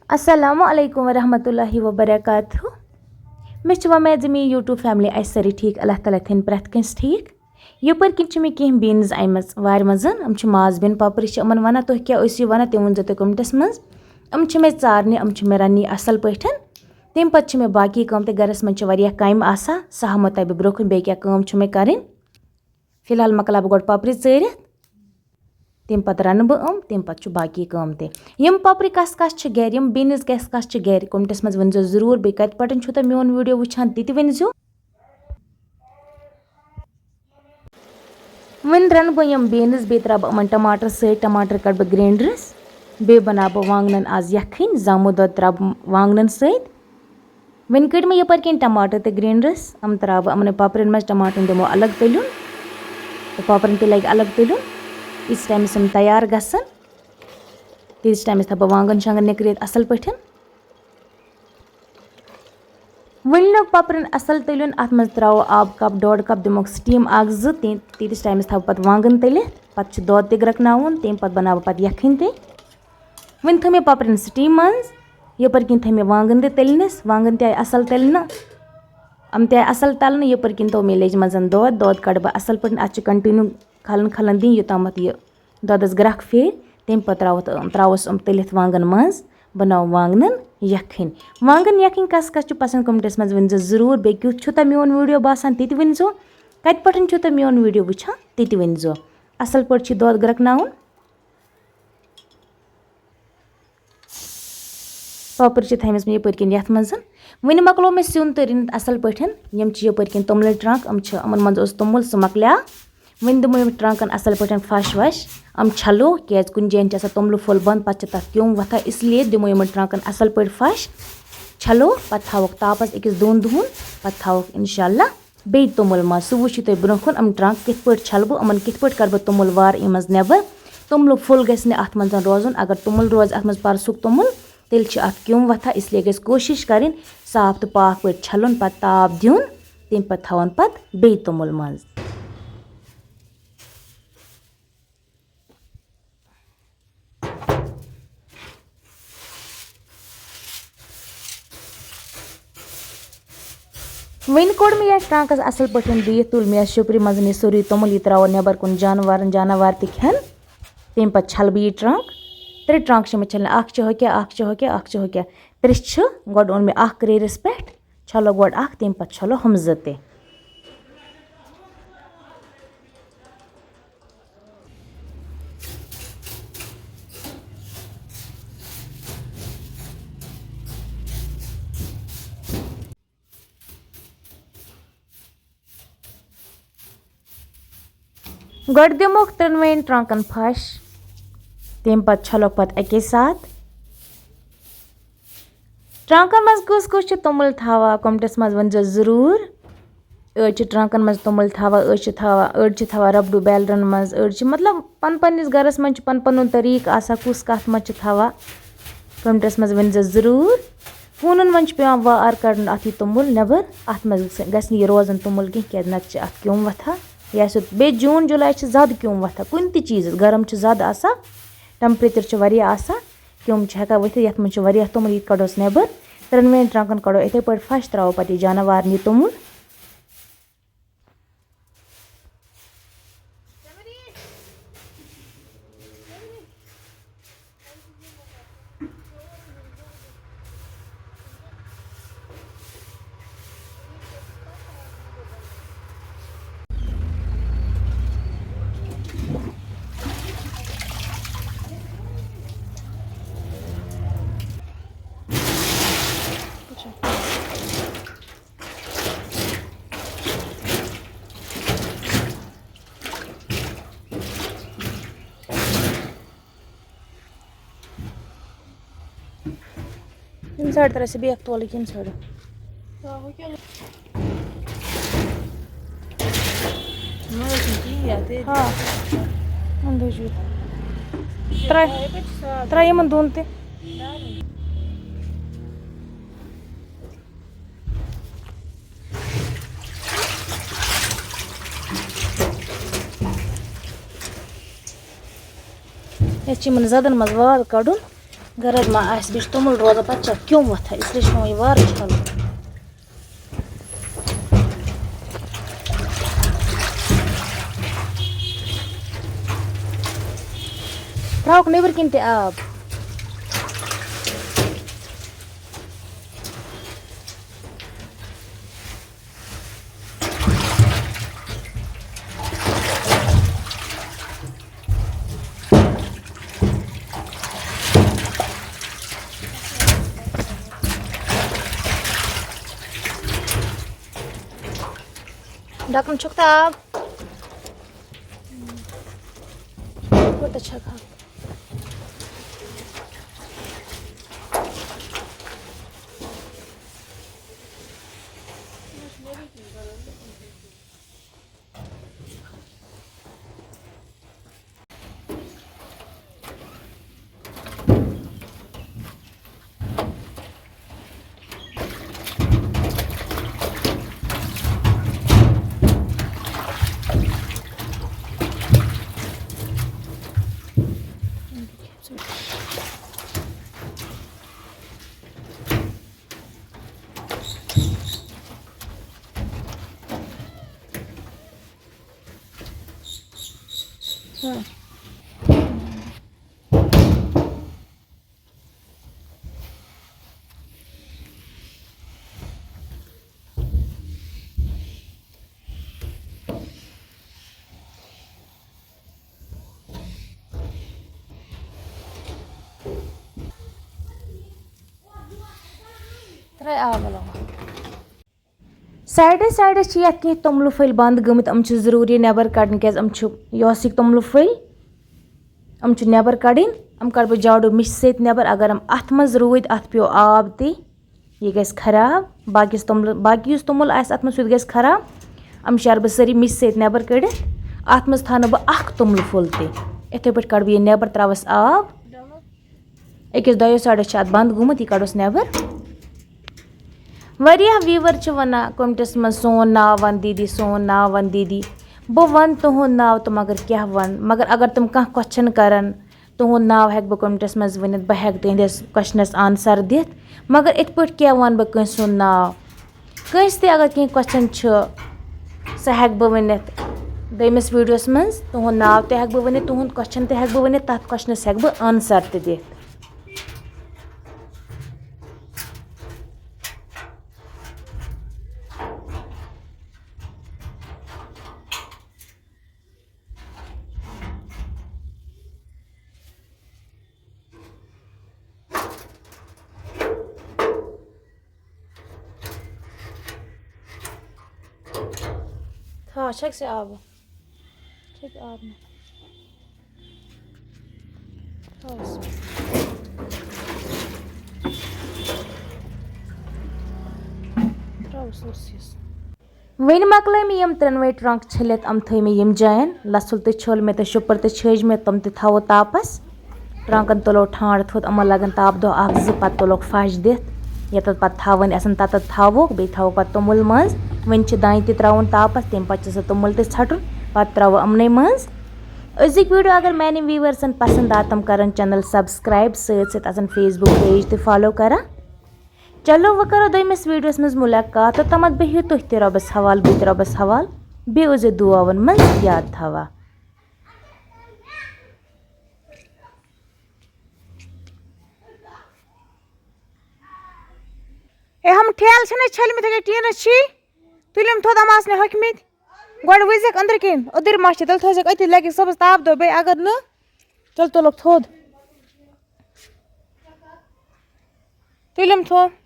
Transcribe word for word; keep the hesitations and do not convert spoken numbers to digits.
السلام علیکم ورحمۃ اللہ وبرکاتہ۔ مےٚ چھِ وۄمید زِ میٛٲنۍ YouTube family آسہِ سٲرٕے ٹھیٖک، اللہ تعالیٰ تھٲیِن پرٛٮ۪تھ کٲنٛسہِ ٹھیٖک۔ یَپٲرۍ کِنۍ چھِ مےٚ کینٛہہ beans آمٕژ وارِ منٛز، یِم چھِ ماز بیٖن پۄپرِ چھِ یِمَن وَنان، تُہۍ کیٛاہ ٲسِو وَنان تہِ ؤنۍزیو تُہۍ comments منٛز۔ یِم چھِ مےٚ ژارنہِ، یِم چھِ مےٚ رَننہِ اَصٕل پٲٹھۍ۔ تَمہِ پَتہٕ چھِ مےٚ باقٕے کٲم تہِ، گَرَس منٛز چھِ واریاہ کامہِ آسان، سُہ ہاوہو تۄہہِ بہٕ برٛونٛہہ کُن بیٚیہِ کیٛاہ کٲم چھِ مےٚ کَرٕنۍ۔ فی الحال مۄکلاو بہٕ گۄڈٕ پۄپرِ ژٲرِتھ، تَمہِ پَتہٕ رَنہٕ بہٕ یِم، تَمہِ پَتہٕ چھُ باقٕے کٲم تہِ۔ یِم پۄپرِ کَس کَس چھِ گَرِ، یِم beans کَس کَس چھِ گَرِ، comments منٛز ؤنۍزیو ضروٗر، بیٚیہِ کَتہِ پٮ۪ٹھ چھُو تُہۍ میون video وٕچھان تہِ تہِ ؤنۍزیو۔ وۄنۍ رَنہٕ بہٕ یِم beans، بیٚیہِ ترٛاوٕ بہٕ یِمَن ٹماٹر سۭتۍ، ٹماٹر کَڑٕ بہٕ grinders، بیٚیہِ بَناوٕ بہٕ وانٛگنَن آز یَکھٕنۍ، زامُت دۄد ترٛاوٕ بہٕ وانٛگنَن سۭتۍ۔ وۄنۍ کٔڑۍ مےٚ یَپٲرۍ کِنۍ ٹماٹر تہٕ grinders، یِم ترٛاوٕ بہٕ یِمنٕے پۄپرٮ۪ن منٛز، ٹماٹرَن دِمو الگ تٔلیُن تہٕ پۄپرَن تہِ لَگہِ الگ تٔلیُن۔ ییٖتِس ٹایمَس یِم تیار گژھن، تیٖتِس ٹایمَس تھاوٕ بہٕ وانٛگَن شانٛگَن نِکرِتھ اَصٕل پٲٹھۍ۔ وۄنۍ لوٚگ پۄپرَن اَصٕل تٔلیُن، اَتھ منٛز ترٛاوو آب cup ڈۄڈ cup، دِموکھ steam اَکھ زٕ، تی-، تیٖتِس ٹایمَس تھاوٕ پَتہٕ وانٛگَن تٔلِتھ، پَتہٕ چھُ دۄد تہِ گرٛٮ۪کناوُن، تَمہِ پَتہٕ بَناوٕ بہٕ پَتہٕ یَکھٕنۍ تہِ۔ وۄنۍ تھٲو مےٚ پۄپرَن steam منٛز، یَپٲرۍ کِنۍ تھٲے مےٚ وانٛگَن تہِ تٔلنَس، وانٛگَن تہِ آے اَصٕل تٔلنہٕ، یِم تہِ آے اَصٕل تَلنہٕ، یَپٲرۍ کِنۍ تھوٚو مےٚ لیٚجہِ منٛز دۄد، دۄد کَڑٕ بہٕ اَصٕل پٲٹھۍ، اَتھ چھِ continue کھَلَن کھَلَن دِنۍ، یوٚتامَتھ یہِ دۄدَس گرٛٮ۪کھ پھیرِ، تَمہِ پَتہٕ ترٛاوَتھ، ترٛاوَس یِم تٔلِتھ وانٛگَن منٛز، بَناوٕ وانٛگنَن یَکھٕنۍ۔ وانٛگَن یَکھٕنۍ کَس کَس چھِ پَسنٛد، comments منٛز ؤنۍزیو ضروٗر، بیٚیہِ کیُتھ چھُو تۄہہِ میون video باسان، تہِ تہِ ؤنۍزیو، کَتہِ پٮ۪ٹھ چھُو تُہۍ میون video وٕچھان، تہِ تہِ ؤنۍزیو۔ اَصٕل پٲٹھۍ چھِ دۄد گرٛٮ۪کناوُن۔ پۄپرِ چھِ تھٲومٕژ مےٚ یَپٲرۍ کِنۍ یَتھ منٛز۔ وٕنہِ مۄکلو مےٚ سیُن تہٕ رٔنِتھ اَصٕل پٲٹھۍ۔ یِم چھِ یَپٲرۍ کِنۍ توٚملہٕ ٹرٛانٛک، یِم چھِ، یِمَن منٛز اوس توٚمُل، سُہ مۄکلیو۔ وۄنۍ دِمو یِم ٹرٛانٛکَن اَصٕل پٲٹھۍ پھَش وَش۔ یِم چھَلو، کیٛازِ کُنہِ جایَن چھِ آسان توٚملہٕ پھوٚل بنٛد، پَتہٕ چھِ تَتھ کیوٚم وۄتھان، اِسلیے دِمو یِمَن ٹرٛانٛکَن اَصٕل پٲٹھۍ پھَش۔ چھَلو، پَتہٕ تھاووکھ تاپَس أکِس دۄن دۄہَن، پَتہٕ تھاووکھ اِنشاء اللہ بیٚیہِ توٚمُل منٛز۔ سُہ وٕچھِو تُہۍ برٛونٛہہ کُن، یِم ٹرٛانٛک کِتھ پٲٹھۍ چھَلہٕ بہٕ، یِمَن کِتھ پٲٹھۍ کَرٕ بہٕ توٚمُل وار اَمہِ منٛز نٮ۪بَر۔ توٚملُک پھوٚل گژھِ نہٕ اَتھ منٛز روزُن۔ اگر توٚمُل روزِ اَتھ منٛز پَرسُک توٚمُل، تیٚلہِ چھِ اَتھ کیوٚم وۄتھان۔ اِسلیے گژھِ کوٗشِش کَرٕنۍ صاف تہٕ پاک پٲٹھۍ چھَلُن، پَتہٕ تاپھ دیُن، تَمہِ پَتہٕ تھاوُن پَتہٕ بیٚیہِ توٚمُل منٛز۔ وۄنۍ کوٚڑ مےٚ یَتھ ٹرٛانٛکَس اَصٕل پٲٹھۍ دِتھ، تُل مےٚ یَتھ شُپرِ منٛز یہِ سورُے توٚمُل، یہِ ترٛاوو نٮ۪بَر کُن جانوَرَن، جانوَر تہِ کھٮ۪ن۔ تَمہِ پَتہٕ چھَلہٕ بہٕ یہِ ٹرٛانٛک۔ ترٛےٚ ٹرٛانٛک چھِ مےٚ چھَلنہِ، اَکھ چھِ ہُہ کیٛاہ، اَکھ چھِ ہُہ کیٛاہ، اَکھ چھِ ہُہ کیٛاہ۔ ترٛےٚ چھِ، گۄڈٕ اوٚن مےٚ اَکھ کرٛیٖرِس پٮ۪ٹھ، چھَلو گۄڈٕ اَکھ، تَمہِ پَتہٕ چھَلو ہُم زٕ تہِ۔ گۄڈٕ دِموکھ ترٛٮ۪نوَیَن ٹرٛانٛکَن پھَش، تَمہِ پَتہٕ چھَلوکھ پَتہٕ اَکے ساتہٕ۔ ٹرٛانٛکَن منٛز کُس کُس چھُ توٚمُل تھاوان؟ comments منٛز ؤنۍزیو ضروٗر۔ أڑۍ چھِ ٹرٛانٛکَن منٛز توٚمُل تھاوان، أڑۍ چھِ تھاوان، أڑۍ چھِ تھاوان رَبڈوٗ بیلرَن منٛز، أڑۍ چھِ، مطلب، پَن پَنٕنِس گَرَس منٛز چھِ پَن پَنُن طریٖقہٕ آسان، کُس کَتھ منٛز چھِ تھاوان۔ comments منٛز ؤنۍزیو ضروٗر۔ ہوٗنَن منٛز چھُ پٮ۪وان وار کَڑُن اَتھ یہِ توٚمُل نٮ۪بَر، اَتھ منٛز گژھِ، گژھِ نہٕ یہِ روزُن توٚمُل کینٛہہ، کیٛازِ نَتہٕ چھِ اَتھ کیوٚم وۄتھان۔ یہِ آسہِ، بیٚیہِ جوٗن جُلاے چھِ زیادٕ کیوٚم وۄتھان کُنہِ تہِ چیٖزَس، گرم چھُ زیادٕ آسان، temperature چھُ واریاہ آسان، کیوٚم چھُ ہٮ۪کان ؤتھِتھ۔ یَتھ منٛز چھُ واریاہ توٚمُل، یہِ تہِ کَڑوس نٮ۪بَر، ترٛٮ۪نوَیَن ٹرٛانٛکَن کَڑو یِتھَے پٲٹھۍ پھَش، ترٛاوو پَتہٕ یہِ جاناوارَن یہِ توٚمُل۔ یِم ساڑِ ترٛےٚ چھِ بیٚیہِ اَکھ تولٕکۍ یِم ساڑِ۔ ہاں۔ اَندٕچ یہِ۔ ترٛےٚ، ترٛےٚ یِمَن دۄن تہِ۔ اَسہِ چھِ یِمَن زَدَن منٛز واد کَڑُن۔ گرد ما آسہِ، بیٚیہِ چھُ توٚمُل روزان، پَتہٕ چھُ اَتھ کیوٚم وۄتھان، اس لیے چھُ پٮ۪وان یہِ وارٕ چھَلُن۔ ترٛاوُکھ نیٚبٕرۍ کِنۍ تہِ آب۔ ڈَکُن چھُکھ تہٕ آب۔ کوٗتاہ چھَکھ آب؟ ترٛٲے آب علاوٕ۔ سایڈس سایڈس چھِ یتھ کینٛہہ توٚملہٕ پھٔلۍ بنٛد گٔمٕتۍ، یِم چھِ ضروٗری نٮ۪بر کڑٕنۍ، کیازِ یِم چھِ یۄس یہِ توٚملہٕ پھٔلۍ، یِم چھِ نٮ۪بر کڑٕنۍ۔ یِم کڑٕ بہٕ جاڈو مِشہِ سۭتۍ نٮ۪بر۔ اگر یِم اتھ منٛز روٗدۍ، اتھ پیوٚو آب تہِ، یہِ گژھِ خراب۔ باقٕے یُس توٚملہٕ، باقٕے یُس توٚمُل آسہِ اتھ منٛز، سُہ تہِ گژھِ خراب۔ یِم شرٕ بہٕ سٲری مِشہِ سۭتۍ نٮ۪بر کٔڑِتھ۔ اتھ منٛز تھاونہٕ بہٕ اکھ توٚملہٕ پھوٚل تہِ۔ یِتھے پٲٹھۍ کڑٕ بہٕ یہِ نٮ۪بر، ترٛاوس آب۔ أکِس دۄیو سایڈو چھُ اَتھ بنٛد گوٚمُت، یہِ کَڑوس نٮ۪بر۔ واریاہ viewer چھِ وَنان comments منٛز، "سون ناو وَن دیٖدی، سون ناو وَن دیٖدی۔" بہٕ وَنہٕ تُہُنٛد ناو تہٕ مگر کیٛاہ وَنہٕ؟ مگر اگر تِم کانٛہہ question کَرَن، تُہُنٛد ناو ہٮ۪کہٕ بہٕ comments منٛز ؤنِتھ، بہٕ ہٮ۪کہٕ تِہِنٛدِس questionس answer دِتھ۔ مگر یِتھ پٲٹھۍ کیٛاہ وَنہٕ بہٕ کٲنٛسہِ ہُنٛد ناو؟ کٲنٛسہِ تہِ اگر کینٛہہ question چھُ، سُہ ہٮ۪کہٕ بہٕ ؤنِتھ دوٚیمِس videoس منٛز۔ تُہُنٛد ناو تہِ ہٮ۪کہٕ بہٕ ؤنِتھ، تُہُنٛد question تہِ ہٮ۪کہٕ بہٕ ؤنِتھ، تَتھ questionس ہٮ۪کہٕ بہٕ answer تہِ دِتھ۔ تھاو، چھَکھ ژٕ آبہٕ؟ چھَکھ آب مےٚ؟ تھاوَس۔ ترٛاوَس اوس یُس۔ وۄنۍ مۄکلٲے مےٚ یِم ترٛٮ۪نوَے ٹرٛنٛک چھٔلِتھ، یِم تھٲے مےٚ یِم جاین۔ لَژھُل تہِ چھوٚل مےٚ تہٕ شُپٕر تہِ چھٲج مےٚ، تِم تہِ تھاوو تاپَس۔ ٹرٛنٛکَن تُلو ٹھانٛڈ تھوٚد، یِمَن لَگَن تاپہٕ دۄہ اَکھ زٕ، پَتہٕ تُلوکھ پھَش دِتھ۔ ییٚتَتھ پَتہٕ تھاوٕنۍ آسَن، تَتَتھ تھاووکھ، بیٚیہِ تھاووکھ پَتہٕ توٚمُل منٛز۔ وۄنۍ چھِ دانہِ تہِ ترٛاوُن تاپَس، تَمہِ پَتہٕ چھِ سُہ توٚمُل تہِ ژھَٹُن، پَتہٕ ترٛاوو یِمنٕے منٛز۔ أزِکۍ video اگر میٛانٮ۪ن viewersن پَسنٛد آو، تِم کَرَن channel subscribe، سۭتۍ سۭتۍ آسَن Facebook page تہِ follow کَران۔ چلو، وۄنۍ کرو دوٚیمِس videoس منٛز مُلاقات۔ توٚتامَتھ بِہِو تُہۍ تہِ رۄبَس حوال، بہٕ تہِ رۄبَس حوال۔ بیٚیہِ ٲسۍزیو دُعاوَن منٛز یاد تھاوان۔ اے، ہم ٹھیلہٕ چھِنہٕ چھٔلمٕتۍ، یِتھَے کٔنۍ ٹیٖنَس چھی۔ تُلِم تھوٚد، یِم آسنَے ہوٚکھمٕتۍ۔ گۄڈٕ وٕچھزٮ۪کھ أنٛدرٕ کِنۍ، أدٕرۍ ما چھِ، تیٚلہِ تھٲیزٮ۪کھ أتی، لَگہِ صُبحَس تاپہٕ دۄہ بیٚیہِ، اگر نہٕ، تیٚلہِ تُلُکھ تھوٚد۔ تُلِم تھوٚد۔